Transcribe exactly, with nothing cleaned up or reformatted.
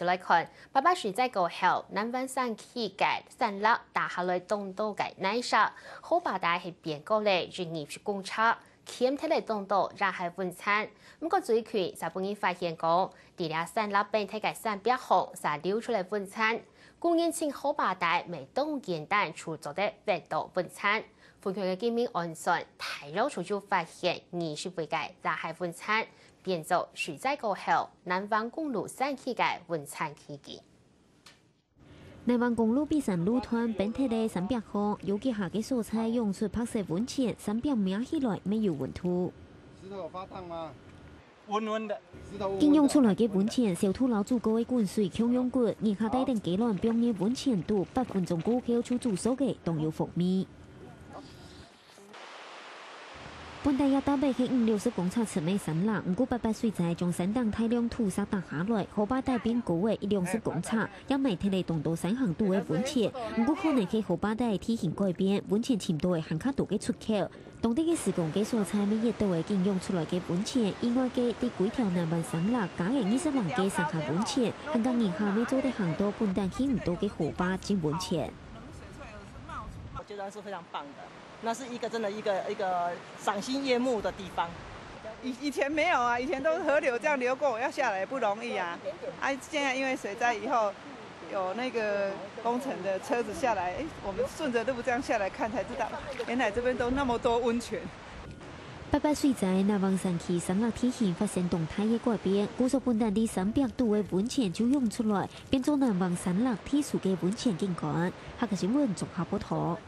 來看，八八水災過後，南灣山區个山壢打下來當多个泥石，河壩底係變高了一二十公尺，撿忒了當多也係文錢。毋過最近，就分人發現講，在這山壢變大个山壁項，就流出來文錢。古人尋河壩底，乜當簡單就做得搵到文錢。分享个金明案件，大老粗就發現二十位个也係文錢。 變做水災過後，南灣公路山區个文錢奇蹟。南灣公路北山路段變大个山壁項，有幾下个所在湧出白色文錢，山壁摸起來乜有溫度。石頭有發燙嗎？溫溫的。緊湧出來个文錢，燒到摎煮過个滾水共樣滾，人客帶等雞卵放入文錢肚，八分鐘過後就煮熟个，當有風味。 本底這搭仔係五六十公尺深个山壢，毋過八八水災將山頂大量土石打下來，河壩底變高了一兩十公尺，也埋忒了當多山坑肚个文錢。毋過可能係河壩底地形改變，文錢尋到个還較多个出口。當地个施工个所在乜挖到个緊湧出來个文錢，以外个在歸條南灣山壢加个二十零个山坑文錢，還加人客乜做得行到本旦去毋到个河壩尋文錢。 我覺得是非常棒的，那是一個真的一個一個賞心悅目的地方。以以前沒有啊，以前都是河流這樣流過，要下來也不容易啊。啊，現在因為水災以後，有那個工程的車子下來，誒，我們順著路這樣下來看，才知道原來這邊都那麼多溫泉。八八水災，南灣山區山壢地形發生當大个改變，故所本旦在山壁肚个文錢就湧出來，變做南灣山壢地勢个文錢景觀。客家新聞綜合報導。